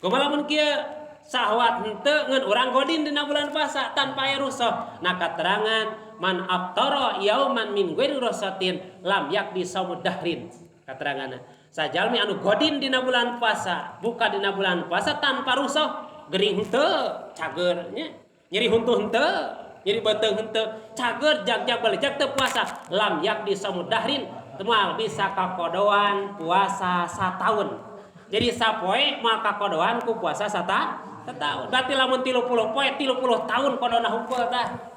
Kumaha lamun kieu sahwat henteu ngan urang godin dina bulan puasa tanpa aya rusuh. Nah katerangan man aftara yauman min ghairi ruhsatin lam yakdi saumud dahrin. Kateranganna sajalmi anu godin dina bulan puasa buka dina bulan puasa tanpa rusuh gering henteu cager nya nyeri huntuh henteu nyeri beuteung henteu cager jag-jag balejag teu puasa lam yakdi saumud dahrin moal bisa kakodoan puasa sataun. Jadi sapoe moal kakodoan ku puasa sataun. Berarti lamun 30 poe 30 tahun kodona hungkul tah.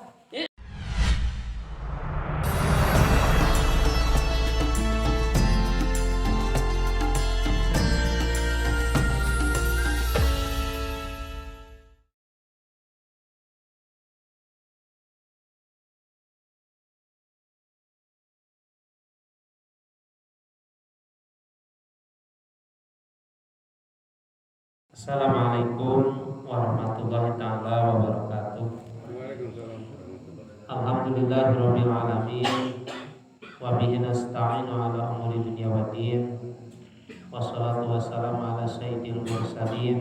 Assalamualaikum warahmatullahi taala wabarakatuh. Waalaikumsalam. Alhamdulillahirabbil alamin wa bihi nasta'inu ala umuri dunya waddin. Wassalatu wassalamu ala sayyidil mursalin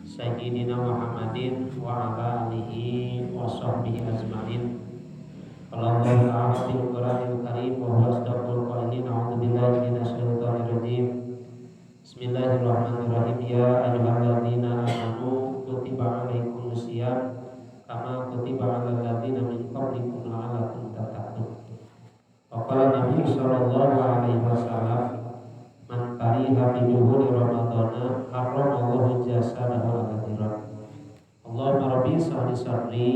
sayyidina Muhammadin wa ala alihi wa sahbihi ajmain. Qala Allahu ta'ala fil Qur'anil Karim wa huwa asdaqul qailin. A'udzu billahi minasyaitonir rajim. Bismillahirrahmanirrahim. Ya ayyuhalladzina amanu kutiba alaikumusiyam kama kutiba alal ladzina min qablikum la'allakum tattaqun. Wa qala Nabi sallallahu alaihi wasallam man kariha bi duhuli ramadhana harramallahu jasadahu 'ala nar. Allahumma rabbi shrah li sadri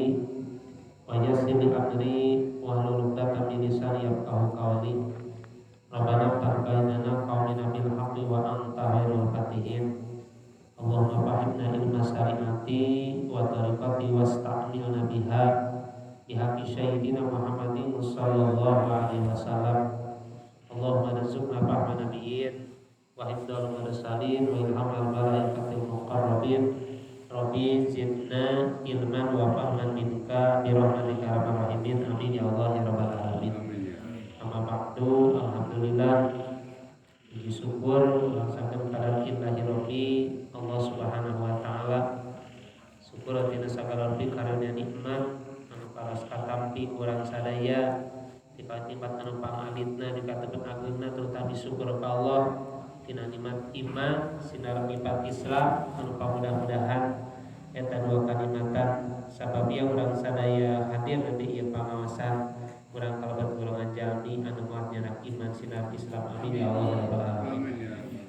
wa yassir li amri wahlul 'uqdatam min lisani yafqahu qawli. Rabbana ftah bainana qawlina bil haqqi wa anta khairul fatihin. Allahumma fahimna ilma syari'ati wa tariqati wasta'milna biha bihaqqi sayyidina Muhammadin sallallahu alaihi wasallam. Allahumma rzuqna fahma nabiyyin wa hifdzal mursalin wa ilhamal malaikatil muqarrabin. Rabbi zidna ilman wa fahman minka bi rahmatika ya arhamar rahimin. Amin ya Allah ya rabbal alamin. Amma ba'du, alhamdulillah puji syukur langsungkan pada illahi rabbi Allah subhanahu wa ta'ala. Syukur tina sagala rabbi karunia nikmat anu paras katampi urang sadaya tingkat anu pangalitna dikatepet ageungna, terutama syukur ka Allah tina nikmat iman sinar nikmat Islam anu pamudah-mudahan eta dua kanikmatan sababia urang sadaya hadir di ieu pangaosan urang kalebet golongan jalmi anu moal nyanak iman sinar Islam. Amin ya Allah ya rabbal alamin.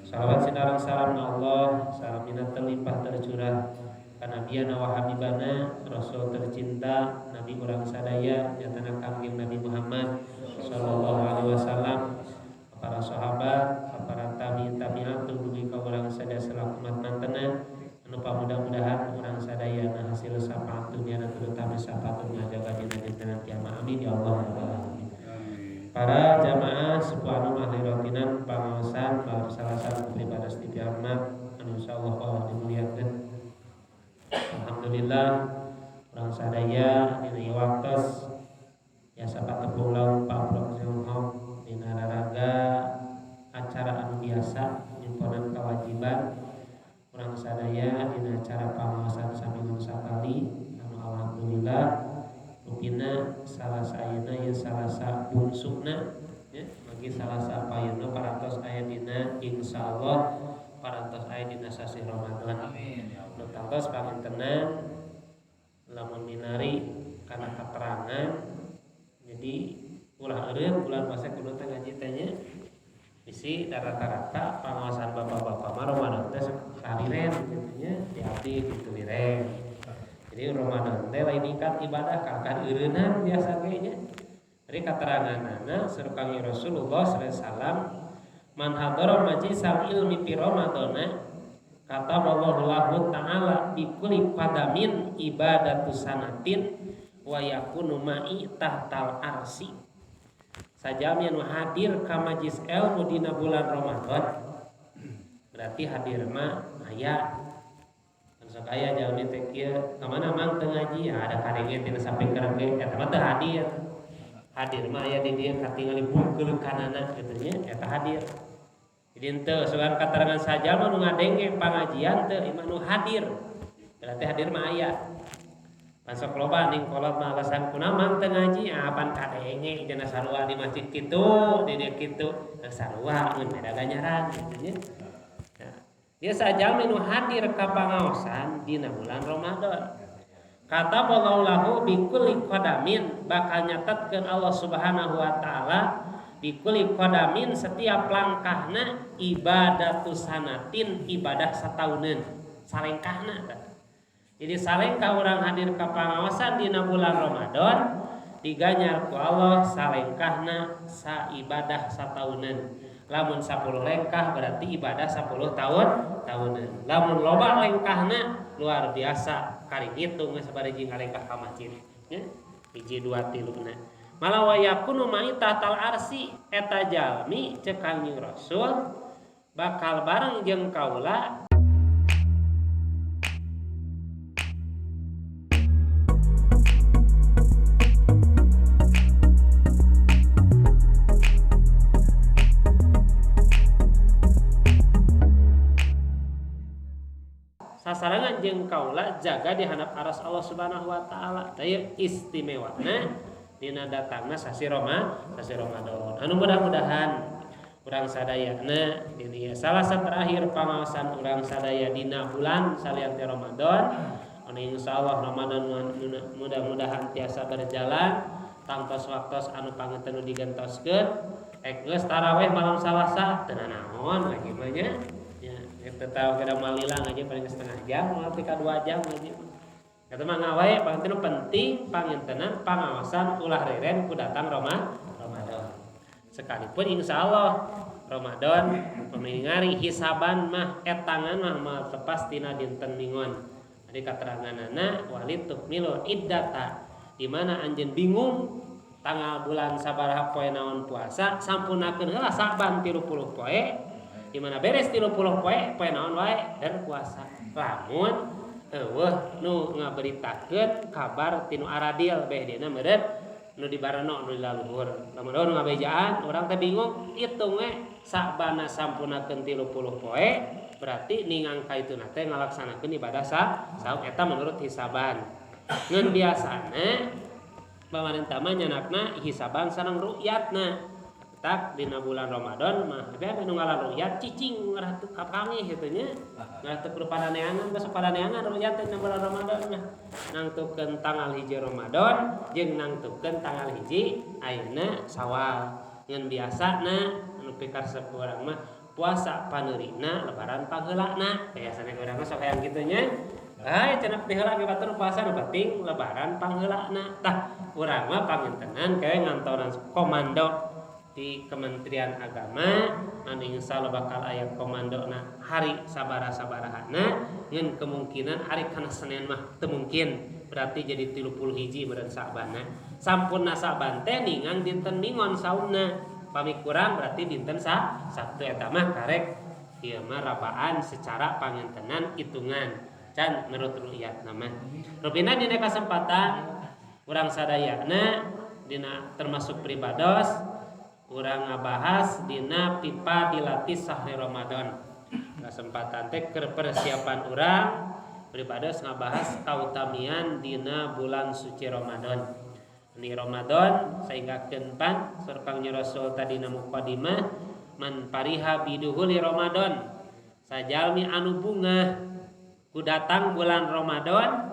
Salawat sinareng salam na Allah, salamina terlimpah tercurah ka nabiyana wa habibana rasul tercinta nabi urang sadaya nyatana Kangjeng Nabi Muhammad sallallahu alaihi wasallam, para sahabat, para tabi'in tabi'at dugi ka urang sadaya selaku umat mantena anu pamudah-mudahan urang sadaya hasil syafaat dunia dan terutama syafaat dunia jaga dina dinten kiamat. Amin ya Allah ya rabbal alamin. Para jamaah sepuh anu ahli rotinan pangaosan malam Salasa pribadi TV Ahmad anu insyaallah Allah dimuliakeun. Alhamdulillah urang sadaya dina ieu waktos biasa patepung laun Pak Prok Zonghong dina raraga acara anu biasa nyimponan kewajiban urang sadaya dina acara pangaosan saminggu sakali anu alhamdulillah rupina salasa ayeuna ieu salasa bungsukna ya bagi salasa payuna parantos aya dina insyaallah parantos aya dina sasih Ramadan. Amin ya Allah. Nu tangtos pangintenan lamun minari kana keterangan jadi ulah eureun bulan puasa kudu teh ngaji teh nya bisi rata-rata pangaosan bapak-bapak mah Ramadan teh saliren kitu nya di abdi kitu liren. Jadi Ramadan teh lain ningkat ibadah kakak eureunnan biasa ge nya. Jadi kateranganana saur Kangjeng Rasulullah sallallahu alaihi wasallam man hadara majlisal ilmi fi Ramadana kataballahu lahu ta'ala bi kulli qadamin ibadatu sanatin wa yakunu ma'i tahtal arsi. Sajami anu hadir ka majlis ilmu dina bulan Ramadan berarti hadir mah aya. Sok aya jalmi teh kieu ka mana mang teu ngaji ya ada kadenge tina sapingker ge eta mah teu hadir. Hadir mah aya di dieu katingali bungkeuleukanana kitu nya eta hadir. Jadi henteu sugan katarangan sajalma nu ngadenge pangajian teu imah nu hadir. Berarti hadir mah aya. Masuk loba ning kolot mah alasan kunaon mang teu ngaji apan kadenge cenah sarua di masjid kitu di dieu kitu sarua ngan beda ganjaran kitu nya. Nah, dia sajalmi nu hadir ka pangaosan dina bulan Ramadan. Kata lahu bikulli qadamin bakal nyatetkeun Allah Subhanahu wa taala bikulli qadamin setiap langkahna ibadatu sanatin ibadah satauneun salengkahna. Jadi salengkah urang hadir ka pangaosan dina bulan Ramadan diganjar ku Allah salengkahna sa ibadah satauneun. Lamun 10 lengkah berarti ibadah 10 tahun tahunan. Lamun loba lengkahna luar biasa kari ngitung geus sabaraha jeung ngalengkah ka masjid nya. 1 2 3 na. Malah wayakunu ma'i tahtal arsi eta jalmi ceuk Kangjeng Rasul bakal bareng jeung kaula sasarengan jeung kaula jaga di handap aras Allah Subhanahu wa taala. Tah ieu istimewana dina datangna sasi Ramadan. Anu mudah-mudahan urang sadayana dina salasa terakhir pangaosan urang sadaya dina bulan salian ti Ramadan. Anu insyaallah Ramadan mudah-mudahan tiasa berjalan tangtos waktos anu panganten nu digentoskeun. Ek geus tarawih malam Salasa teu nanaon lagi mah nya. Kita tahu kira malilang aja paling setengah jam, malah tika 2 jam aja. Kata mah ngawae panginten penting pangintenan pangaosan ulah reren ku datang Ramadan. Sekalipun insyaallah Ramadan pemingari hisaban mah etangan mah moal tepas tina dinten Minggon. Jadi kateranganana wali tukmilu iddata di mana anjeun bingung tanggal bulan sabaraha poe naon puasa sampunakeun heula Saban 30 poe. Di mana beres 30 poe, poe naon wae dan puasa. Lamun eueuh nu ngaberitakeun kabar tinu aradil beh dina meureun nu di bareno nu di laluhur. Lamun eueuh nu ngabejaan urang teh bingung hitung we sabana sampunakeun 30 poe berarti ningang ka ituna teh ngalaksanakeun ibadah saum eta menurut hisaban. Ngan biasana pamarentah mah nyanakna hisaban sareng ru'yatna. Tak dina bulan Ramadan mah beh nu ngalan ru'yat cicing ngarah teu kapanggih kitu nya. Ngarah teu kudu padaneangan basa padaneangan ru'yat teh dina bulan Ramadan mah. Nangtukeun tanggal 1 Ramadan jeung nangtukeun tanggal 1 ayeuna Sawal. Ngan biasana anu pikaresep urang mah puasa paneurina lebaran pangheulana. Biasana urang mah sok hayang kitu nya. Ai cenah diheula ge batur puasa nu penting lebaran pangheulana. Tah urang mah pangintenan kae ngantoran komando di Kementerian Agama anu insyaallah bakal aya komandona hari sabaraha-sabarahana ngan kemungkinan hari kana Senin mah teu mungkin berarti jadi 31 meureun Sa'bana sampurna Sa'ban teh ningang dinten Minggon saumna pami kurang berarti dinten Sabtu eta mah karek ieu mah rabaan secara pangentenan hitungan can menurut ru'yat mah rupina dina kasempatan urang sadayana dina termasuk pribados urang ngabahas dina pipa dilatih sahri Ramadan. Kesempatan teh keur persiapan urang pribados ngabahas kautamian dina bulan suci Ramadan. Ini Ramadan sehingga kenpan surkang Rasul tadi na mukadimah man pariha biduhuli Ramadan. Sajalmi anu bungah ku datang bulan Ramadan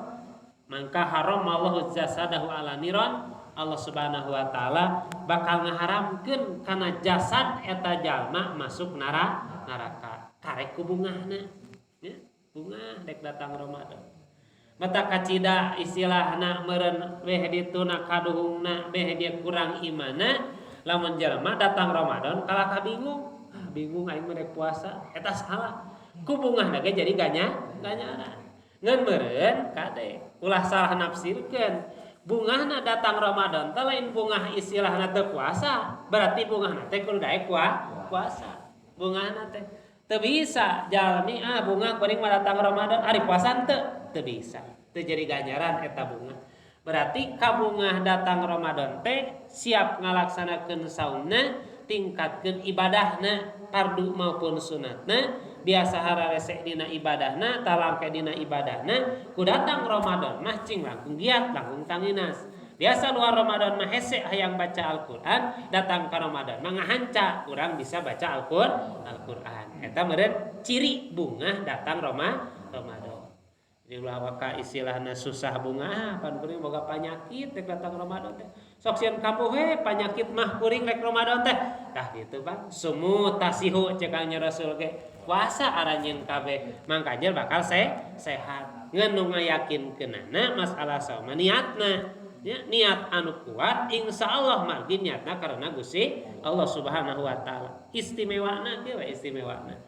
mangka haram Allahu jasadahu ala niron. Allah Subhanahu wa taala bakal ngaharamkeun kana jasad eta jalma masuk neraka. Karek ku bungahna nya, bungah dek datang Ramadan. Mata kacida istilahna meureun beh dituna kaduhungna beh dia kurang imana lamun jalma datang Ramadan kalah bingung. Ah, bingung aing mah dek puasa eta salah. Ku bungahna ge jadi ganyaran. Ngan meureun kade ulah salah nafsirkeun. Bungahna datang Ramadan teh lain bungah istilahna teu puasa, berarti bungahna teh kudu daek puasa. Bungahna teh teu bisa jalmi ah bungah kuring mah datang Ramadan ari puasa teu, teu bisa. Teu jadi ganjaran eta bungah. Berarti kabungah datang Ramadan teh siap ngalaksanakeun saumna Tingkatkeun ibadahna fardu maupun sunatna. Biasa hararese dina ibadahna, talangke dina ibadahna, ku datang Ramadan mah cing langkung giat, langkung tanginas. Biasa luar Ramadan mah hese hayang baca Al-Qur'an, datang ke Ramadan mah ngahanca urang bisa baca Al-Qur'an. Eta meureun ciri bungah datang Ramadan. Jadi ulah waka istilahna susah bungah, pan kuring boga panyakit rek datang Ramadan teh. Sok sieun kambuh we panyakit mah kuring rek Ramadan teh. Tah kitu Bang, sumu tasihu cek Kangjeng Rasul ge. Puasa aranjeun kabeh, mangkanya bakal sehat. Ngan nu ngayakinkeunana masalah saum niatna. Ya, niat anu kuat insyaallah margi niatna karena Gusti Allah Subhanahu wa taala. Istimewana kieu we istimewana.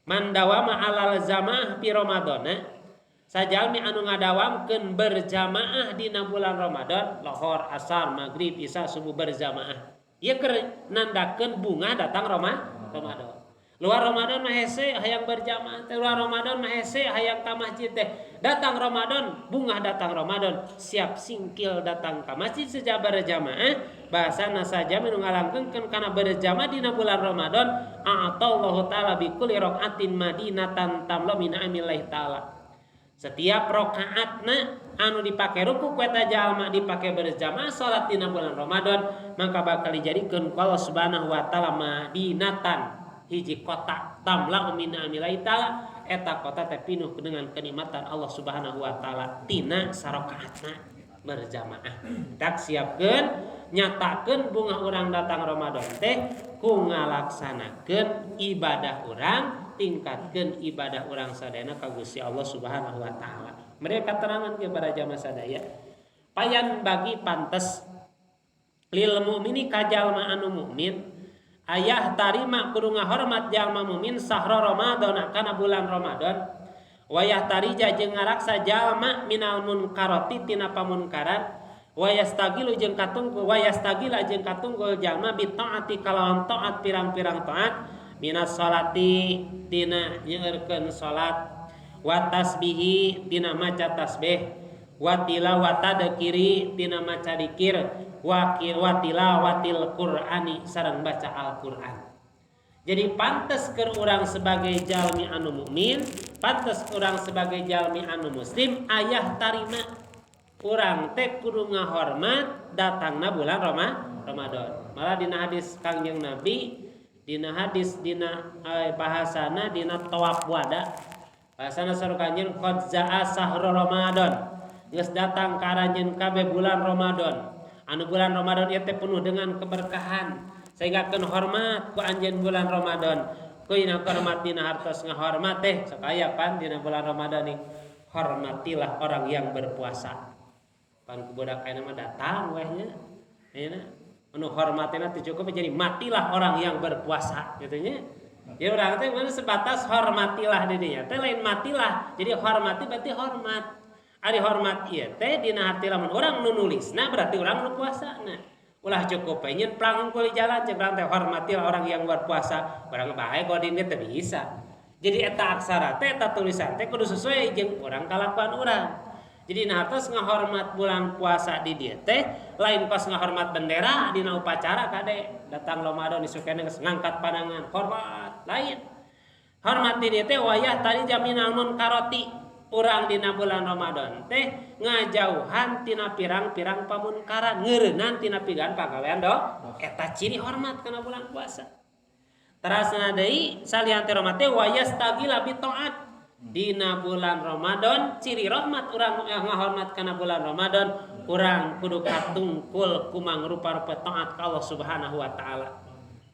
Man dawama alal jamaah fi Ramadana, sajalmi anu ngadawamkeun berjamaah dina bulan Ramadan, lohor, asar, maghrib, isya, subuh berjamaah. Ieu keur nandakeun bunga datang Ramadan. Luar Ramadan mah hese hayang berjamaah teh, luar Ramadan mah hese hayang ka masjid teh. Datang Ramadan, bunga datang Ramadan, siap singkil datang ka masjid sejak berjamaah. Bahasana saja nu ngalangkeun kana berjamaah dina bulan Ramadan, a'tallahu taala bi kulli raqatin madinatan tamla min amillahi taala. Setiap rakaatna anu dipake ruku ku eta jalma dipake berjamaah salat dina bulan Ramadan, maka bakal dijadikeun ku Allah Subhanahu wa taala madinatan, hiji kota, tamla min amillahi taala, eta kota teh pinuh dengan kenikmatan Allah Subhanahu wa taala tina sarakaatna berjamaah. Tak siapkeun nyatakeun bunga urang datang Ramadan teh ku ngalaksanakeun ibadah urang, tingkatkeun ibadah urang sadayana ka Gusti Allah Subhanahu wa taala. Mereka keterangan kepada jamaah sadaya. Payan bagi pantes lil mukmini ka jalma anu mukmin ayah tarima kudu ngahormat jalma mukmin sahra Ramadan kana bulan Ramadan, wayah tarija jeung ngaraksa jalma minal munkarati tina pamunkaran, wayastagilu jeung katungkul, wayastagila jeung katunggul jalma bi taati kalawan taat pirang-pirang taat, minas salati tina nyeurkeun salat, wa tasbihi tina maca tasbih, wa tilawata dikiri tina maca dikir, wa tilawatil qur'ani sareng baca Al-Qur'an. Jadi pantes keur urang sebagai jalmi anu mukmin, pantes urang sebagai jalmi anu muslim ayah tarima urang teh kudu ngahormat datangna bulan Ramadan. Malah dina hadis Kangjeng Nabi, dina hadis dina bahasana dina tawaf wada, bahasana saur Kangjeng qad jaa sahru Ramadan, geus datang ka aranjeun kabeh bulan Ramadan. Anu bulan Ramadan ieu teh penuh dengan keberkahan, sehingga keun hormat ku anjeun bulan Ramadan. Kuina hormat dina hartos ngahormat teh sok aya pan dina bulan Ramadan nih, hormatilah orang yang berpuasa. Pan ku budak ayeuna mah datang weh nya ayeuna anu hormatina teu cukup, jadi matilah orang yang berpuasa gitu nya. Ya urang teh mana sebatas hormatilah di dinya teh, lain matilah. Jadi hormati berarti hormat. Ari hormat ieu teh dina hati lamun urang nu nulisna berarti urang nu puasana. Ulah cukup we nyeun plang di jalan cek urang teh hormatilah orang yang berpuasa. Urang bae godin teh bisa. Jadi eta aksara teh, eta tulisan teh kudu sesuai jeung urang kalakuan urang. Jadi nah atas ngahormat bulan puasa di dieu teh lain kos ngahormat bendera dina upacara kade datang Ramadan isukena geus ngangkat pandangan hormat, lain. Hormat di dieu teh wayah tadi jaminal munkaroti, urang dina bulan Ramadan teh ngajauhan tina pirang-pirang pamunkaran, ngeureunnan tina pirang pagawean do eta ciri hormat kana bulan puasa. Terasna deui salian teh rahmat teh wayastagila bi taat. Dina bulan Ramadan ciri rahmat urang ngahormat kana bulan Ramadan, urang kudu katungkul kumang rupa-rupa taat ka Allah Subhanahu wa taala.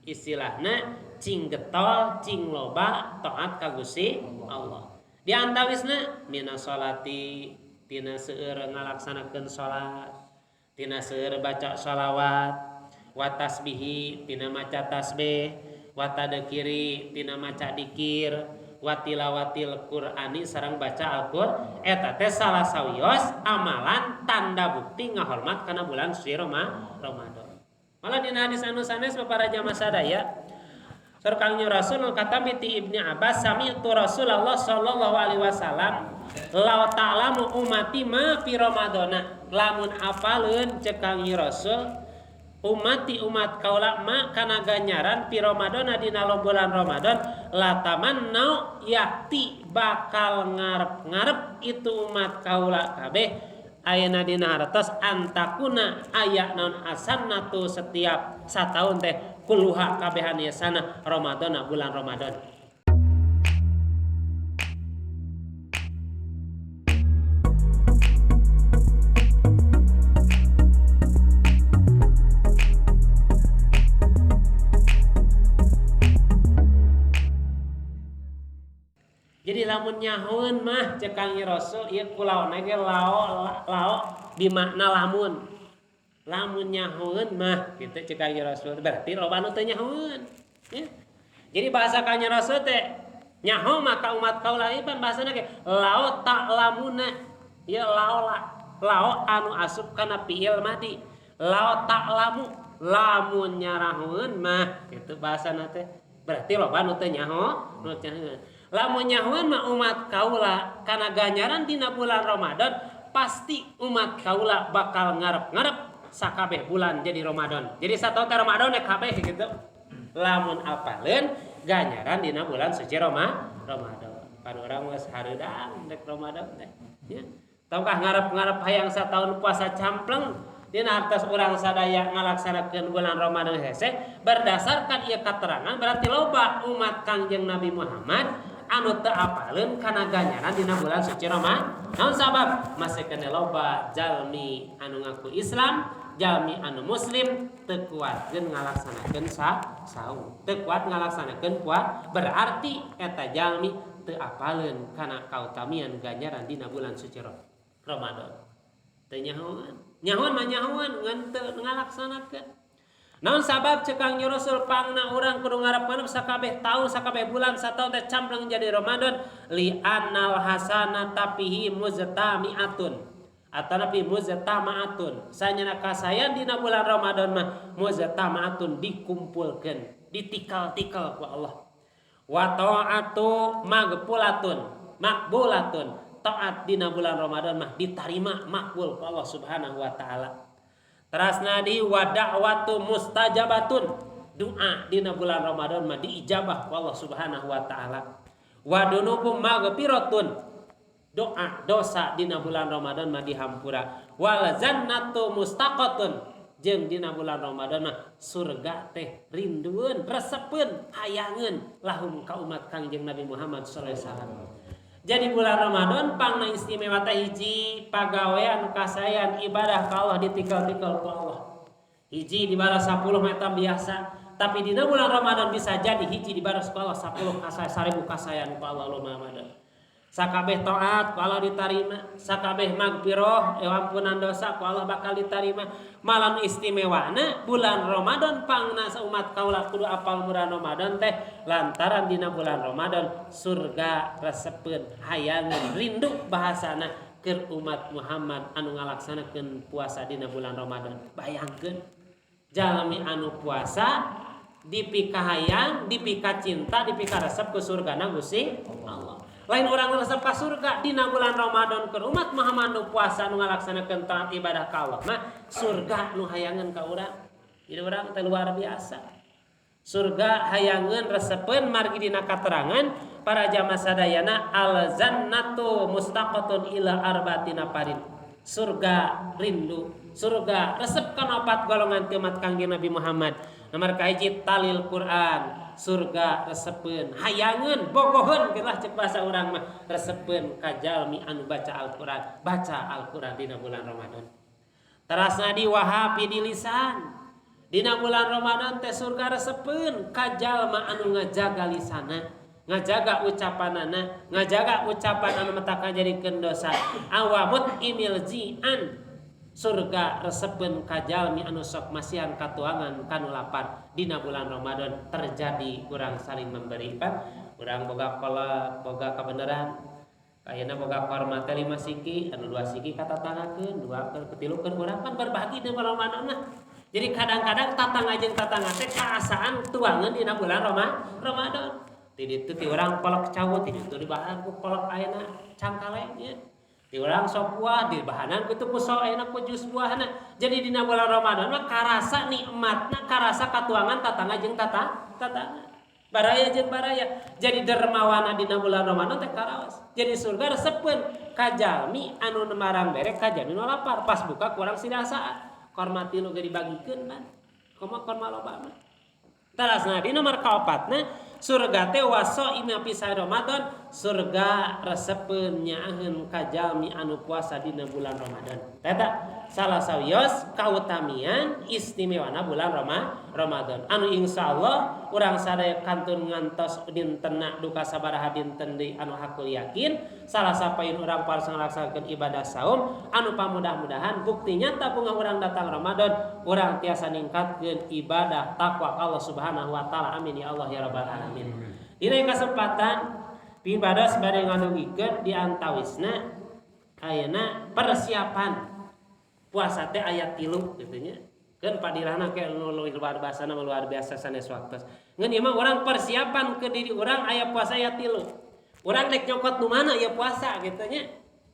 Istilahna cing getol cing loba taat ka Gusti Allah. Di antawisna mina salati tina seueur ngalaksanakeun salat, tina seueur baca shalawat, wa tasbihi tina maca tasbih, wa tadkiri tina maca dikir, wa tilawatil qur'ani sareng baca Al-Qur'an. Eta teh salah sawios amalan tanda bukti ngahormat kana bulan suci Ramadan. Malah dina hadis anu sanes para jamaah sadaya, saur Kangjeng Rasul kata ti Ibnu Abbas, sami'tu Rasulullah sallallahu alaihi wasallam law ta'lamu ummati ma fi ramadana, lamun apaleun cek Kangjeng Rasul Umati umat kaula ma kana ganjaran fi Ramadan dina bulan Ramadan latamannau yakti bakal ngarep-ngarep itu umat kaula kabeh ayeuna dina hartos antakuna aya naon asanatu setiap sataun teh kulluha kabehan ieu sana Ramadana bulan Ramadan. Jadi lamun nyahoeun mah cek Kangjeng Rasul ieu kulaona ge lao lao bimakna lamun. Lamun nyahoeun mah kitu cek Kangjeng Rasul berarti loba nu teu nyahoeun. Ya. Jadi bahasa Kangjeng Rasul teh nyaho maka umat kaula ieu pan bahasana ge lao ta'lamuna. Ieu lao la lao anu asup kana fiil madi. Lao ta'lamu lamun nyarahoeun mah kitu bahasana teh. Berarti loba nu teu nyaho, nu teu nyahoeun. Lamun nyahoeun mah umat kaula kana ganjaran dina bulan Ramadan pasti umat kaula bakal ngarep-ngarep sakabeh bulan jadi Ramadan. Jadi sataun teh Ramadan kabeh gitu. Lamun apaleun ganjaran dina bulan suci Ramadan. Pan urang geus hareudang rek Ramadan teh. Ya. Tongkah ngarep-ngarep hayang sataun puasa campleng dina hartos urang sadaya ngalaksanakeun bulan Ramadan hese berdasarkan ieu katerangan berarti loba umat Kangjeng Nabi Muhammad anu teu apaleun kana ganjaran dina bulan suci Ramadan. Naon sabab? Masih kena loba jalmi anu ngaku Islam, jalmi anu muslim teu kuatkeun ngalaksanakeun saum, teu kuat ngalaksanakeun puasa, berarti eta jalmi teu apaleun kana kautamian ganjaran dina bulan suci Ramadan. Teu nyahoan, nyahoan mah nyahoan ngan teu ngalaksanakeun. Naon sabab cek Kangjeng Rasul pangna urang kudu ngarep-ngarep sakabeh taun sakabeh bulan sataun teh campleng jadi Ramadan li annal hasanata fihi muztami'atun atanapi muztama'atun sanyana kasayan dina bulan Ramadan mah muztama'atun dikumpulkeun ditikal-tikal ku Allah wa ta'atu maghfulatun makbulatun taat dina bulan Ramadan mah ditarima makbul ku Allah Subhanahu wa taala. Terasna di wa da'watu mustajabatun doa dina bulan Ramadan mah diijabah ku Allah Subhanahu wa taala. Wa dunubu maghfiratun doa dosa dina bulan Ramadan mah dihampura. Wal jannatu mustaqatun jeung dina bulan Ramadan mah surga teh rindueun resepeun hayangeun lahum ka umat Kangjeng Nabi Muhammad sallallahu alaihi wasallam. Jadi bulan Ramadan pangna istimewa teh hiji pagawean kasayan ibadah ka Allah ditikal-tikal ku Allah. Hiji dibalas 10 meta biasa, tapi dina bulan Ramadan bisa jadi hiji dibalas ku Allah 10 kasay 1000 kasayan ku Allah Ramadan. Sakabeh taat ku Allah ditarima, sakabeh magfirah ampunan dosa ku Allah bakal ditarima. Malam istimewana bulan Ramadan pangna umat kaula kudu apal bulan Ramadan teh lantaran dina bulan Ramadan surga resepeun hayangeun rindu bahasana keur umat Muhammad anu ngalaksanakeun puasa dina bulan Ramadan. Bayangkeun jalmi anu puasa dipikahayang, dipikacinta, dipikaresep ke surgana Gusti Allah. Lain orang resep ka surga dina bulan Ramadan keur umat Muhammad nu puasa nu ngalaksanakeun taat ibadah ka Allah mah surga nu hayangeun ka urang. Jadi urang teh luar biasa. Surga hayangeun resepeun margi dina katerangan para jamaah sadayana al jannatu mustaqatun ila arba'ati nafarin. Surga rindu, surga resep kana opat golongan ti umat Kangjeng Nabi Muhammad. Nomor kahiji talil Quran. Surga resepeun hayangeun bogoheun geus cek bahasa urang mah resepeun ka jalmi anu baca Al-Qur'an, baca Al-Qur'an dina bulan Ramadan. Terasna di wahabi di lisan. Dina bulan Ramadan teh surga resepeun ka jalma anu ngajaga lisana, ngajaga ucapanana, ngajaga ucapan anu matak ngajadikeun dosa. Awamut imil ji'an. Surga resepeun ka jalmi anu sok masihan katuangan kanu lapar. Dina bulan Ramadan terjadi urang saling memberi pan, urang boga kolak, boga kebenaran. Ayeuna boga korma teh 5 siki, anu 2 siki katatangakeun, 2 ketilukeun urang pan berbagi dina bulan Ramadan mah. Jadi kadang-kadang tatangga jeung tatangga teh kaasaan tuangeun dina bulan Ramadan. Ti ditu ti urang kolak cawut, ti ditu dibahar ku kolak ayeuna cangkaleng nya. Di urang sok buah di bahanan kitu ku sok ayeuna ku jus buahna. Jadi dina bulan Ramadan mah karasa nikmatna, karasa katuangan tatangga jeung tatangga. Baraya jeung baraya. Jadi dermawana dina bulan Ramadan teh karaos. Jadi surga resepeun ka jalmi anu marang bere ka jalmi nu lapar. Pas buka kurang sidasaan. Korma tilu ge dibagikeun pan. Komo korma loba mah. Terasna di nomor kaopatna surga teh waso ima pisah Ramadan, surga resepeun nyaaheun ka jalmi anu puasa dina bulan Ramadan. Eta salah sawios kautamian istimewana bulan Ramadan. Anu insyaallah urang sadaya kantun ngantos dintenna duka sabaraha dinten deui anu hakul yakin salah sapain urang paras ngalaksanakeun ibadah saum anu pamudah-mudahan bukti nyata bunga urang datang Ramadan urang tiasa ningkatkeun ibadah takwa Allah Subhanahu wa taala. Amin ya Allah ya rabbal alamin. Dina kesempatan pibados bade ngadugikeun di antawisna ayeuna persiapan puasa teh aya 3 kitu nya. Keun padilahna ke nu leuwih luar biasa mah luar biasa sanes waktos. Ngan ieu mah urang persiapan ke diri urang aya puasa aya 3. Urang rek nyokot nu mana ieu puasa kitu nya.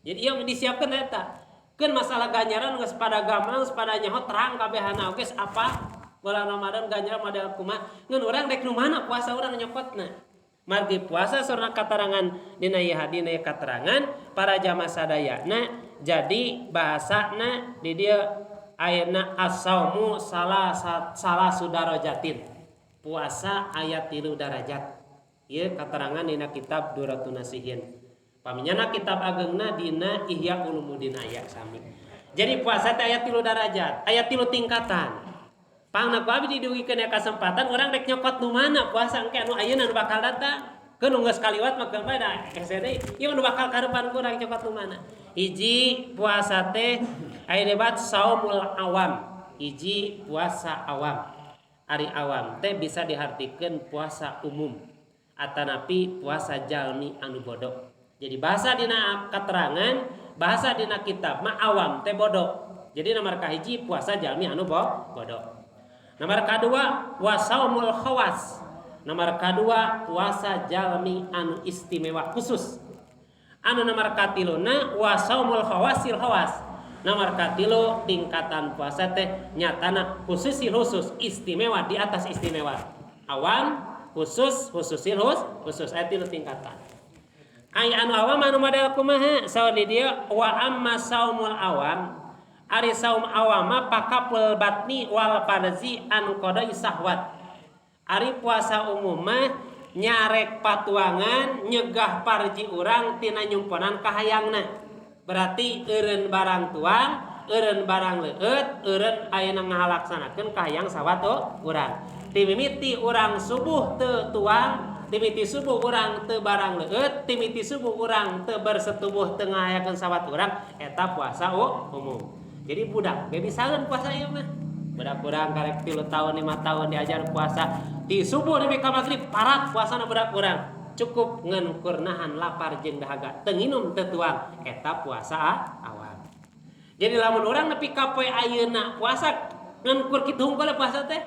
Jadi ieu disiapkeun eta. Keun masalah ganjaran geus pada gampang, geus pada nyaho terang kabehana oge apa bulan Ramadan ganjaran model kumaha. Ngan urang rek nu mana puasa urang nyokotna. Margi puasa sorna katarangan dina ieu hadina ieu katerangan para jamaah sadayana jadi bahasana di dieu ayeuna as-saumu salah sudarajatin. Puasa ayat 3 darajat. Ieu katerangan dina kitab Duratun Nasihin. Paminyana kitab ageungna dina Ihya Ulumuddin aya sami. Jadi puasa teh aya 3 darajat, aya 3 tingkatan. Pangna ku abdi didugikeun aya kasempatan urang rek nyokot nu mana puasa engke anu ayeuna nu bakal datang. Keun nu geus kaliwat mah keun bae da hese deui. Ieu nu bakal karepan ku urang nyokot nu mana. Hiji puasa teh aya debat saumul awam. Hiji puasa awam. Ari awam teh bisa dihartikeun puasa umum atanapi puasa jalmi anu bodoh. Jadi bahasa dina keterangan, bahasa dina kitab mah awam teh bodoh. Jadi nomor kahiji puasa jalmi anu bodoh. Nomor kadua wasaumul khawas. Nomor kadua puasa jalmi anu istimewa khusus. Anu nomor katiluna wasaumul khawasil khawas. Nomor katilu tingkatan puasa teh nyatana khususil khusus istimewa di atas istimewa. Awam khusus khususil khusus aya 3 tingkatan. Aya anu awam anu model kumaha? Saur di dieu wa amma saumul awam. Ari saum awam mah pakapul batni wal farzi anu qadai sahwat. Ari puasa umum mah nyarek patuangan nyegah parji urang tina nyumponan kahayangna. Berarti eureun barang tuang, eureun barang leueut, eureun ayeuna ngalaksanakeun kahayang sawat urang. Timimiti urang subuh teu tuang, timiti subuh urang teu barang leueut, timiti subuh urang teu bersetubuh teu ngahayakeun sawat urang, eta puasa umum. Jadi budak ge bisaeun puasa ieu mah. Budak urang karek 3 tahun 5 tahun diajar puasa, ti subuh nepi ka magrib parat puasana budak urang. Cukup ngan kur nahan lapar jeung dahaga, teu nginum teu tuang, eta puasa awam. Jadi lamun urang nepi ka poe ayeuna puasa ngan kur kitu hungkul puasa teh,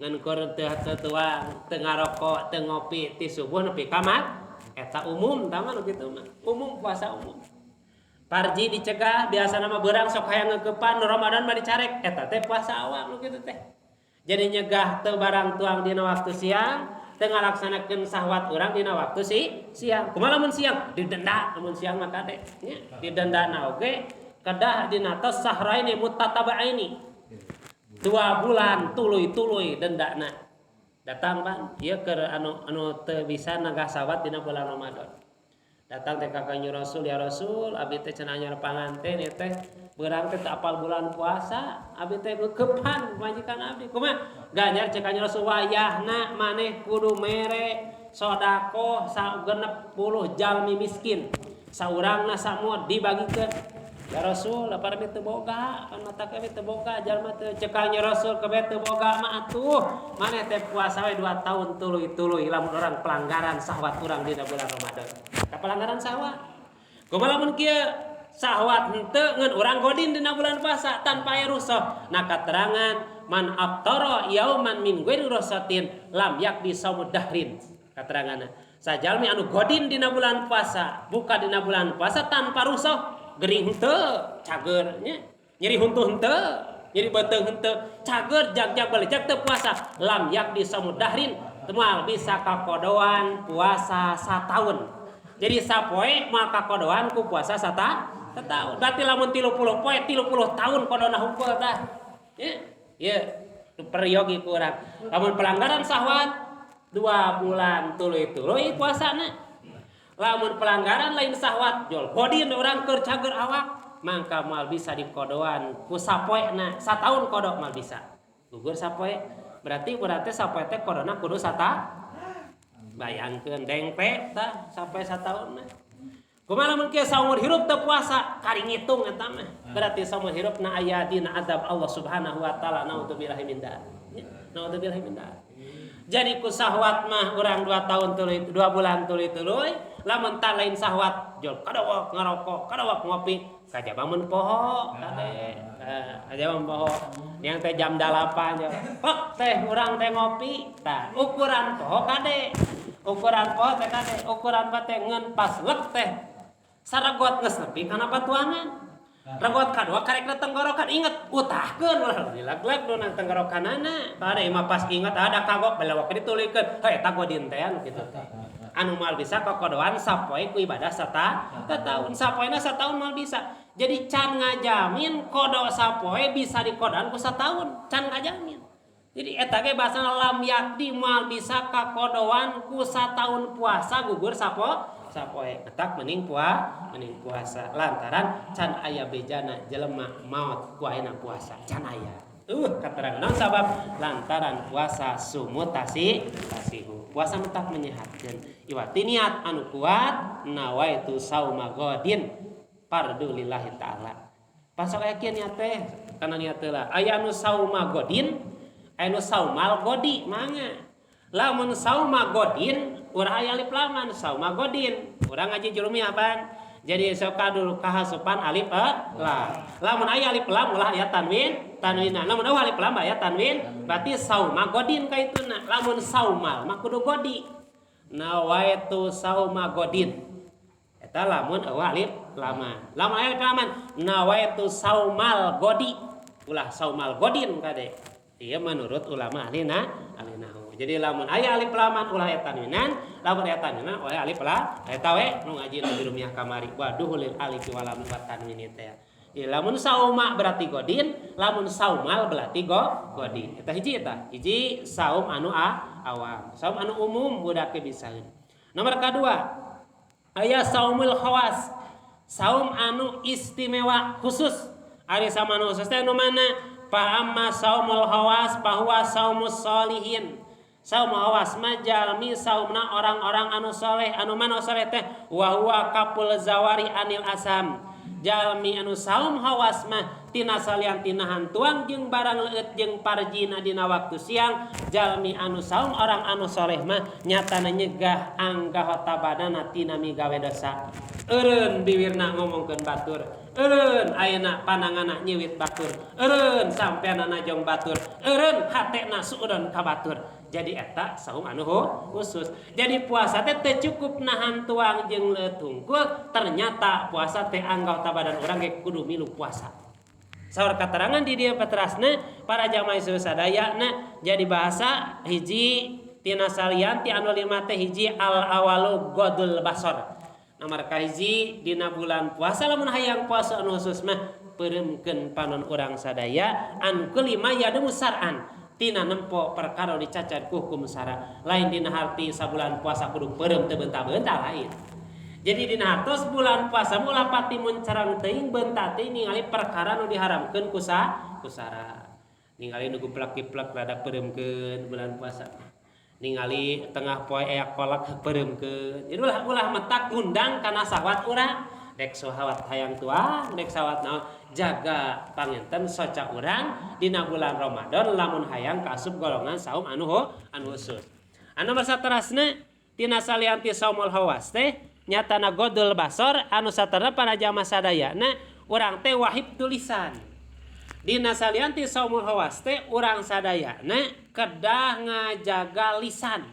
ngan kur teu tuang, teu ngarokok, teu ngopi ti subuh nepi ka magrib, eta umum tah mah nu kitu mah. Umum puasa umum. Parji dicegah biasana mah beurang sok hayang ngeukepan nu Ramadan mah dicarek, eta teh puasa awam nu kitu teh. Jadi nyegah teu barang tuang dina waktu siang, teu ngalaksanakeun sahwat urang dina waktu siang. Kumaha lamun siang? Didenda lamun siang mah kade nya. Didendana oge kedah dina tos sahraini mutatabaini. 2 bulan tuluy-tuluy dendana. Datang pan ieu keur anu teu bisa negah sahwat dina bulan Ramadan. Datang teh ka Kanjeng Rasul, ya Rasul, abdi teh cenah anyar panganten ieu teh beurang teh teu apal bulan puasa, abdi teh ngeukepan majikan abdi. Kumaha? Ganjar cek Kanjeng Rasul wayahna maneh kudu mere sedekah 60 jalmi miskin. Saurangna samua dibagikeun. Ya Rasul, lapar abdi teu boga, pan mata abdi teu boga, jalma teu cek Kanjeng Rasul kabeh teu boga mah atuh. Maneh teh puasa we 2 tahun tuluy-tuluy lamun urang pelanggaran sahwat urang dina bulan Ramadan. Ka pelanggaran sahwat. Kumaha lamun kieu sahwat henteu ngan urang godin dina bulan puasa tanpa aya rusuh. Nah katerangan man aftara yauman min ghairi rusatin lam yakdi saumud dahrin. Kateranganna sajalmi anu godin dina bulan puasa, buka dina bulan puasa tanpa rusuh, Gering henteu, cager nya. Nyeri huntu henteu, nyeri beuteung henteu, cager jag-jag balejag teu puasa. Lam yaqdi saumu dahrin, moal bisa kakodoan puasa sataun. Jadi sapoe moal kakodoan ku puasa sataun. Berarti lamun 30 poe 30 tahun kodona hungkul tah. Ya, ya peryogi ku urang. Lamun pelanggaran syahwat 2 bulan tuluy-tuluy puasana. Lamun pelanggaran lain syahwat jol godin urang keur cager awak, mangka moal bisa dikodoan ku sapoena sataun kodok moal bisa. Gugur sapoe. Berarti urang teh sapoe teh kodona kudu sata. Bayangkeun dengpe tah sapoe sataun mah. Kumaha lamun kieu saumur hirup teu puasa, kari ngitung eta mah. Berarti saumur hirup na aya dina azab Allah Subhanahu wa taala, naudzubillahi min dzalik. Naudzubillahi min dzalik. Jadi ku syahwat mah urang 2 tahun tuluy, 2 bulan tuluy-tuluy, lamun tak lain syahwat jol kadawak ngarokok, kadawak ngopi, kajaba mun poho kade. Kajaba mun poho. Yang teh jam 8 ya. Pek teh urang teh ngopi, tah ukuran poho kade. Ukuran poho teh kade, ukuran poho teh ngeun pas lek teh. Saragot geus nepi kana patuangan. Regot kadua karek na tenggorokan inget utahkeun ulah dilag-lag do nang tenggorokanana. Pada imah pas inget ada kagok belawak ditulikeun. Heuh eta godin teh anu kitu. Anu moal bisa kokodoan sapoe ku ibadah sataun. Sapoena sataun moal bisa. Jadi can ngajamin kodo sapoe bisa dikodoan ku sataun, can ngajamin. Jadi eta ge bahasana lam yaqdi moal bisa kakodoan ku sataun puasa gugur sapoe. Etak mending mending puasa lantaran can aya bejana jelema maot ku ayeuna puasa can aya. Katerangan naon sabab lantaran puasa sumutasi tasihu. Puasa mentak menyehatkeun. Iwati niat anu kuat nawaitu sauma godin fardu lillahi taala. Pasok aya kieu niat teh kana niat teh lah. Aya anu sauma godin, aya anu saumal godi mangga. Lamun sauma godin urang aya alif laman sauma godin. Urang ngaji jurumiyah pan. Jadi sok kadul kahasupan alif lam. Lamun aya alif lam ulah aya tanwin, tanwinna. Lamun eueuh alif lam aya tanwin, berarti sauma godin kaituna. Lamun saumal mah kudu godi. Nawaitu sauma godin. Eta lamun eueuh alif laman. Lamun aya alif laman nawaitu saumal godi. Ulah saumal godin kade. Ieu menurut ulama ahli nahwu. Jadi lamun aya alif laman ulah aya tanwinan, lamun aya tanwinan ulah alif lam. Eta we nu ngaji nu jurumiyah kamari. Waduh lil alif wal lam wa tanwin teh. Jadi lamun sauma berarti godin, lamun saumal berarti godin. Eta hiji eta, hiji saum anu awam, saum anu umum budak ge bisaeun. Nomor kadua, aya saumul khawas, saum anu istimewa khusus. Ari saum anu khusus teh anu mana? Fa amma saumul khawas fa huwa saumus solihin. Saum khawas mah jalmi saumna orang-orang anu soleh, anu mana soleh teh wa huwa kapul zawari anil asam. Jalmi anu saum khawas mah tina salian tina hantuang jeung barang leueut jeung parjina dina waktu siang. Jalmi anu saum orang anu soleh mah nyatana nyegah anggahota badana tina migawe dosa. Eureun biwirna ngomongkeun batur, eureun ayeuna pananganna nyiwit batur, eureun sampeanana jong batur, eureun hatena suudon ka batur. Jadi eta saum anu khusus. Jadi puasa teh teu cukup nahan tuang jeung leueut hungkul, ternyata puasa teh anggota badan urang ge kudu milu puasa. Saur katerangan di dieu petrasna para jamaah sadayana jadi bahasa hiji tina salian ti anu lima teh hiji al awalu godul basor. Nomor kahiji dina bulan puasa lamun hayang puasa anu khusus mah peureumkeun panon urang sadaya. Anu kelima yadumu sar'an tina nempo perkara dicacat ku hukum sara. Lain dina harti sabulan puasa kudu peureum teu beunta-beunta lain. Jadi dina hartos bulan puasa mah pati mun cerang teuing beunta teuing ningali perkara nu diharamkeun ku sara. Ningali nu guplak-giplak rada peureumkeun bulan puasa. Ningali tengah poe aya kolak peureumkeun. Jadi ulah metak ngundang kana sahwat urang. Dek sahwat hayang tuang, dek sahwat naon, jaga panginten soca urang dina bulan Ramadan lamun hayang kaasup golongan saum anu anu khusus. Anu nomor saterasna tina salian ti saumul khawas teh nyatana godul basor anu saterna para jamaah sadayana urang teh wahib tulisan. Dina salian ti saumul khawas teh urang sadayana kedah ngajaga lisan.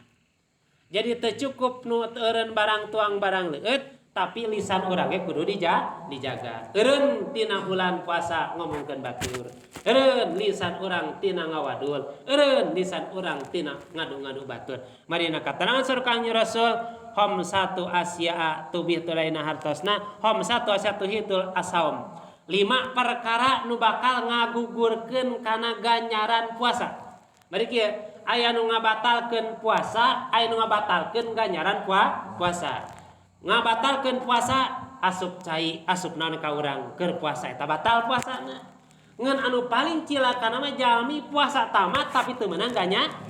Jadi teu cukup nu eureun barang tuang barang leueut, Tapi lisan urang ge kudu dijaga. Eureun tina bulan puasa ngomongkeun batur. Eureun lisan urang tina ngawadul. Eureun lisan urang tina ngadu-ngadu batur. Marina katerangan saur Kangjeng Rasul khamsatu asya'a tubih tulaina hartosna khamsatu asya tuhitul asaum. 5 perkara nu bakal ngagugurkeun kana ganjaran puasa. Bari kieu aya nu ngabatalkeun puasa, aya nu ngabatalkeun ganjaran puasa. Ngabatalkeun puasa asup cai, asup naon ka urang keur puasa eta batal puasana. Ngan anu paling cilaka mah jalmi puasa tamat tapi teu meunang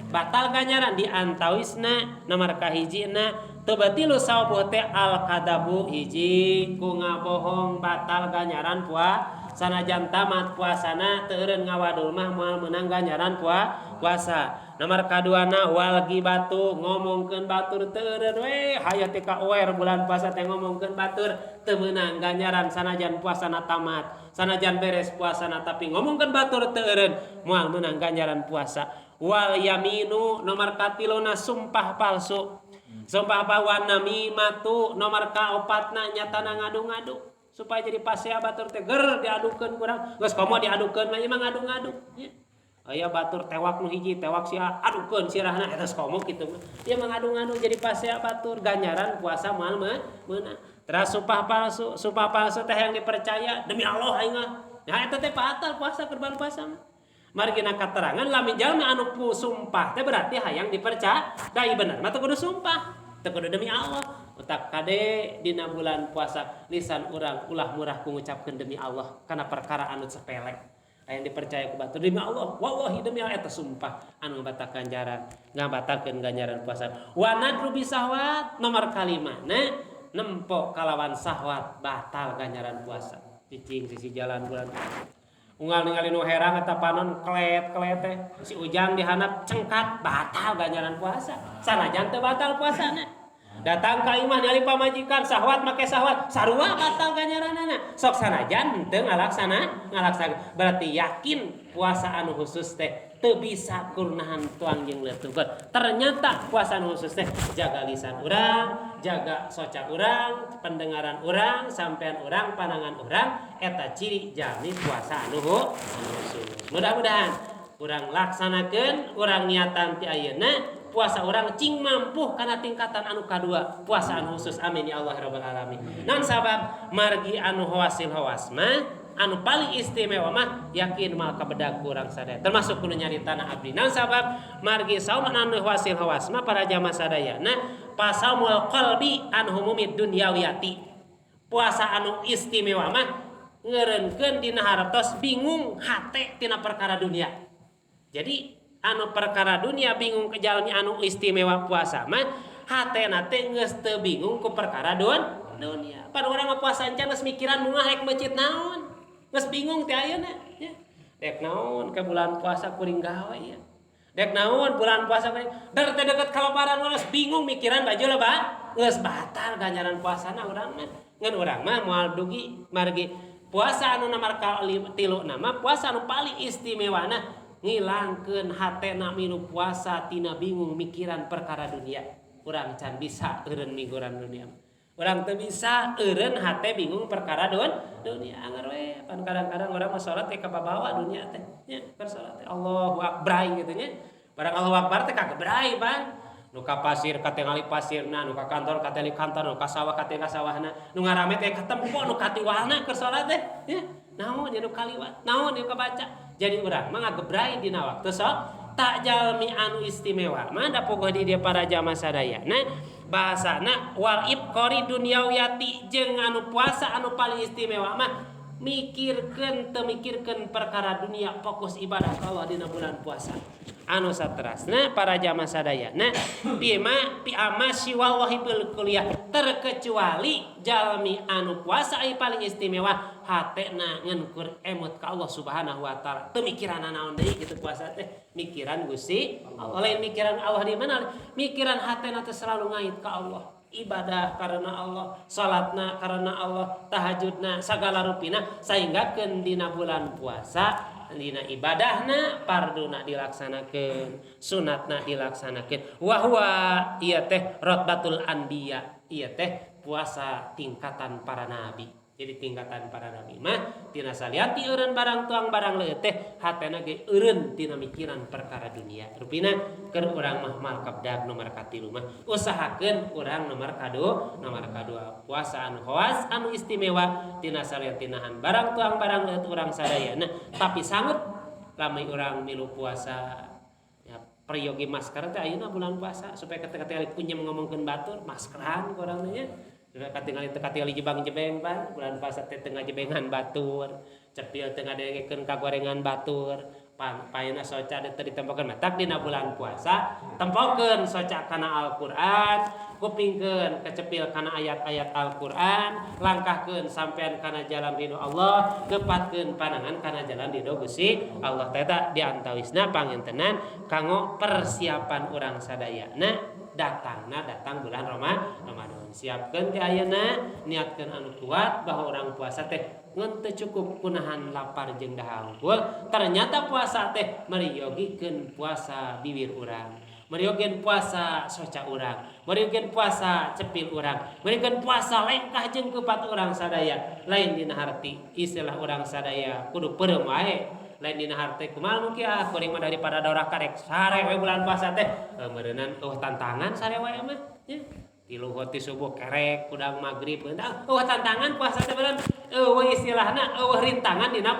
batal ganjaran di antawisna nomor kahijina teu batilu saubuh teh al kadabu hiji ku ngabohong batal ganjaran puasa. Sanajan tamat puasana teu eureun ngawadul mah moal meunang ganjaran puasa. Nomor kaduana wal gibatu ngomongkeun batur teu eureun we hayang teh ka oer bulan puasa teh ngomongkeun batur teu meunang ganjaran sanajan puasana tamat. Sanajan beres puasana tapi ngomongkeun batur teu eureun moal meunang ganjaran puasa. Wal yaminu nomor katiluna sumpah palsu. Sumpah wan namimatu nomor kaopatna nyatana ngadu-ngadu supaya jadi pasea batur teh ger diadukeun kurang geus komo diadukeun mah ieu mah ngadu-ngadu nya. Aya batur tewak nu hiji tewak sia adukeun sirahna eta geus komo kitu mah. Ieu mah ngadu-ngadu jadi pasea batur ganjaran puasa moal meunang. Teras sumpah palsu teh yang dipercaya demi Allah aing mah. Nah eta teh batal puasa kurban puasa mah. Margina katerangan lamun jalmi anu sumpah teh berarti hayang dipercaya da ieu bener mah teu kudu sumpah teu kudu demi Allah. Utak kade dina bulan puasa lisan urang ulah murah ku ngucapkeun demi Allah kana perkara anu sepele. Hayang dipercaya ku batur demi Allah, wallahi demi Allah eta sumpah anu ngabatalkeun ganjaran, ngabatalkeun ganjaran puasa. Wa nadru bisahwat nomor kalimana nempo kalawan sahwat batal ganjaran puasa. Cicing sisi jalan bulan unggal ningali nu herang eta panon klet-klet teh si Ujang dihandap cengkat batal ganjaran puasa. Sanajan teu batal puasana. Datang ka imah ningali pamajikan sahwat make sahwat sarua batal ganjaranana. Sok sanajan henteu ngalaksana berarti yakin puasa anu khusus teh teu bisa kurnahan tuang jeung leutuh. Ternyata puasa anu khusus teh jaga lisan urang, jaga soca urang, pendengaran urang, sampean urang, pandangan urang eta ciri jalmi puasa anu khusus. Mudah-mudahan urang laksanakeun, urang niatan ti ayeuna puasa urang cing mampu kana tingkatan anu kadua puasa anu khusus. Amin ya Allah rabbal alamin. Naon sabab margi anu hawasil hawas mah anu paling istimewa mah yakin mal kabedag kurang sadaya termasuk kudu nyaritana abdi. Naon sabab margi saum anu hawasil hawas mah para jamaah sadayana pasaumul qalbi an humumid dunyawiyati. Puasa anu istimewa mah ngeureunkeun dina hartos bingung hate tina perkara dunia. Jadi anu perkara dunia bingung ke jalmi anu istimewa puasa mah hatena teh geus teu bingung ku perkara dunia. Pan urang mah puasa encan geus mikiran mungah rek meucit naon. Geus bingung teh ayeuna nya. Dek naon ke bulan puasa kuring gawe ya. Dek naon bulan puasa kuring der teh deket ka lebaran geus bingung mikiran baju lebar geus batal ganjaran puasana urang mah. Ngan urang mah moal dugi margi puasa anu nomor tilu nama puasa anu paling istimewana ngilangkeun hatena minu puasa tina bingung mikiran perkara dunia. Urang can bisa eureun mingguran dunia. Urang teu bisa eureun hate bingung perkara dunia. Anggar we pan kadang-kadang urang mah salat teh kababawa dunia teh nya keur salat teh Allahu akbar gitu nya. Barang Allahu akbar teh kagebrai pan. Nu ka pasir katingali pasirna, nu ka kantor katingali kantor, nu ka sawah katingali sawahna, nu ngarame teh katempo nu katiwalna keur salat teh nya. Naon nya nu kaliwat, naon nya kabaca. Jadi urang mah ngagebrai dina waktu sok tak jalmi anu istimewa mah da pogoh di dieu para jamaah sadayana bahasana wal ibqari dunyawiyati jeung anu puasa anu paling istimewa mah mikirkeun teu mikirkeun perkara dunia fokus ibadah ka Allah dina bulan puasa. Anu saterasna para jamaah sadayana bima pi amasi wallahi bil kuliah terkecuali jalmi anu puasa ai paling istimewa hatena ngenkur emut ka Allah Subhanahu wa taala teu mikiran naon deui kitu puasa teh mikiran Gusti Allah lain mikiran Allah di mana mikiran hatena teh selalu ngait ka Allah ibadah karena Allah salatna karena Allah tahajudna sagala rupina sehingga keun dina bulan puasa dina ibadahna parduna dilaksanakeun sunatna dilaksanakeun wa huwa ieu teh rotbatul anbiya ieu teh puasa tingkatan para nabi. Jadi tingkatan para nabi mah tina salianti eureun barang tuang barang leuit teh hatena ge eureun tina mikiran perkara dunia. Rupina keur urang mah malkabdag nomor katilu mah usahakeun urang nomor kadua puasa anu khawas anu istimewa tina salianti nahan barang tuang barang leuit urang sadayana tapi sanggup lamun urang milu puasa ya peryogi masker teh ayeuna bulan puasa supaya ketika punya ngomongkeun batur maskeran ku urang teh nya. Katingali teu katingali jebang-jebeng pan bulan puasa teh teu ngajebengan batur cepil teu ngadengekeun kagorengan batur pan paena soca teu ditempokeun matak dina bulan puasa tempokeun soca kana Al-Qur'an kupingkeun kecepil kana ayat-ayat Al-Qur'an langkahkeun sampean kana jalan ridho Allah kepatkeun panangan kana jalan ridho Gusti Allah teh eta diantawisna pangintenan kanggo persiapan urang sadayana datangna datang bulan Ramadan. Siapkeun ti ayeuna niatkeun anu kuat bahwa orang puasa teh ngan teu cukup kunahan lapar jeung dahar unggul ternyata puasa teh meriyogikeun puasa bibir urang meriyogikeun puasa soca urang meriyogikeun puasa cepil urang meriyogikeun puasa lengkah jeung kepat urang sadaya lain dina harti istilah urang sadaya kudu peureum wae lain dina harte kumaha nu kieu ah kuring mah daripada dorah karek sare we bulan puasa teh meureunnan eueuh tantangan sare wae mah nya tilu ti subuh kerek kudang magrib eueuh tantangan puasa teh beureun eueuh istilahna eueuh rintangan dina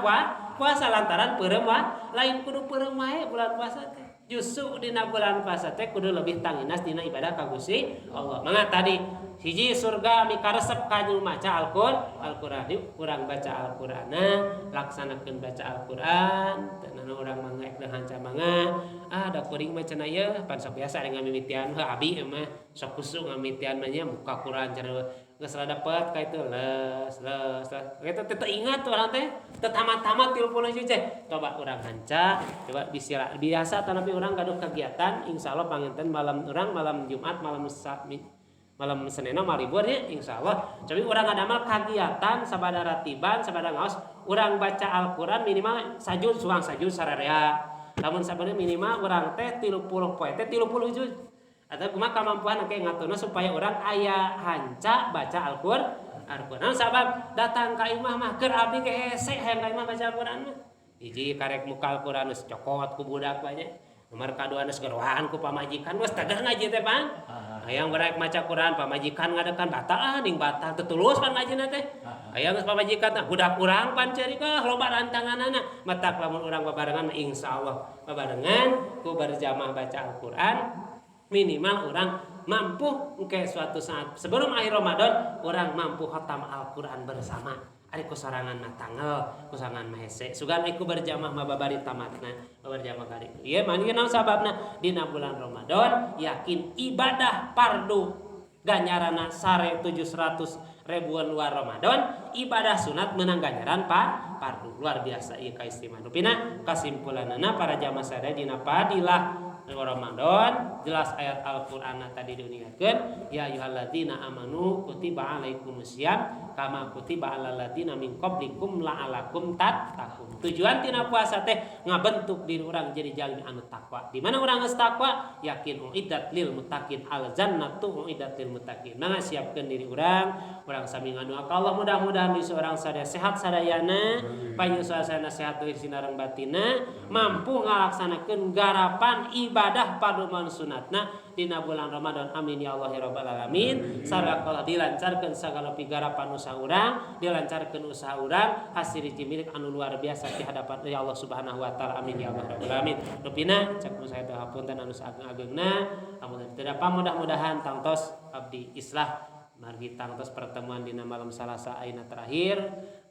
puasa lantaran peureum wae lain kudu peureum wae bulan puasa teh justru dina bulan puasa teh kudu lebih tanginas dina ibadah ka Gusti Allah mangga tadi hiji surga mikaresep ka nu maca Al-Qur'an yuk urang baca Al-Qur'anna laksanakeun baca Al-Qur'an teu urang mangga ek hanca mangga ah da kuring mah cenah ieu pan sok biasa ari ngamimitian heuh abi mah sok khusyuk ngamimitian mah nya buka Qur'an cenah geus rada dapet ka itu les les kitu teh teu ingat urang teh teu tamat-tamat 30 juz teh coba urang hanca coba bisa biasa tanapi urang gaduh kegiatan insyaallah panginten malam urang malam Jumat malam malam Senin mah libur nya insyaallah tapi urang ngadamel kagiatan sabada ratiban sabada ngaos urang baca Al-Qur'an minimal sajuz suang sajuz sararea lamun sabenerna minimal urang teh 30 poe teh 30 juz atau kumaha kamampuan engke ngaturna supaya urang aya hanca baca Al-Qur'an. Naon sabab datang ka imah mah keur abdi ge hese hayang ka imah baca Al-Qur'an mah hiji karek muka Al-Qur'an geus cokot ku budak bae nya nomor kadua geus gerohan ku pamajikan geus tegar ngaji teh pan hayang barek maca Quran pamajikan ngadekan batal ah ning batal teu tulus pan ngajina teh hayang geus pamajikan teh budak urang pan ceurik ah loba rantanganana matak lamun urang babarengan insyaallah babarengan ku berjamaah baca Al-Qur'an minimal urang mampu engke suatu saat sebelum akhir Ramadan urang mampu khatam Al-Qur'an bersama. Ari ku sorangan mah tangel, ku sorangan mah hese. Sugan iku berjamaah mah babari tamatna, berjamaah kali. Ieu mah naon sababna? Dina bulan Ramadan yakin ibadah fardu ganjaranna sare 700 ribuan luar Ramadan, ibadah sunat menang ganjaran fardu. Luar biasa ieu kaistimewaan. Rupina kasimpulanana para jamaah sadaya dina fadilah Ramadan jelas ayat Al-Qur'an tadi diuningakeun ya ayyuhalladzina amanu kutiba alaikumusiyam kama kutiba alal ladzina min qablikum la'alakum tattaqun. Tujuan tina puasa teh ngabentuk diri urang jadi jalmi anu takwa. Di mana urang geus takwa yakin uiddat lil muttaqin al jannatu uiddat lil muttaqin. Mangga siapkeun diri urang, urang sami ngadoa ka Allah mudah-mudahan bisa urang sadaya sehat sadayana, payu suasana sehat deui sinareng batinna, mampu ngalaksanakeun garapan ibadah paduman sunatna dina bulan Ramadan. Amin ya Allah ya rabbal alamin. Sarua dilancarkeun sagala pigarapan usaha urang, dilancarkeun usaha urang, hasil hiji milik anu luar biasa di hadapan ya Allah Subhanahu wa taala. Amin ya Allah rabbal alamin. Rupina cek saya teh hapunten anu saageng-agengna, amun tidak mudah-mudahan tangtos abdi islah margi tangtos pertemuan dina malam Salasa ayeuna terakhir.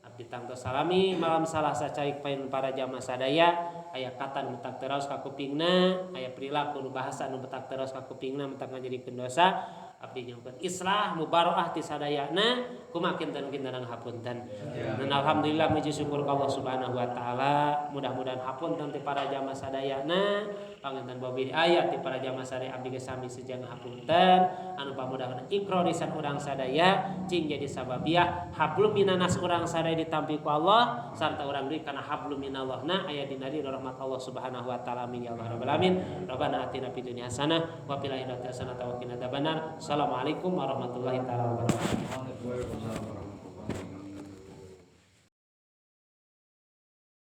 Abdi tangtos salami malam Salasa caik pain para jamaah sadaya aya kata nu tak teraos ka kupingna, aya perilaku nu bahasa nu tak teraos ka kupingna mentak ngajadikeun dosa. Abdi nyungkeun islah mubaroah ti sadayana kumaha kinten-kinten hapunten. Dan alhamdulillah muji syukur ka Allah Subhanahu wa taala, mudah-mudahan hapunten ti para jamaah sadayana, panginten bobi aya ti para jamaah sadaya abdi ge sami sejang hapunten anu pamudahan ikrarisan urang sadaya cing jadi sababiah hablum minanas urang sadaya ditampi ku Allah sarta urang deui kana hablum minallahna aya dina rahmat Allah Subhanahu wa taala. Amin ya Allah rabbal alamin. Rabbana atina fid dunya hasanah wa fil akhirati hasanah wa qina adzabannar. Assalamualaikum warahmatullahi taala wabarakatuh. Waalaikumsalam.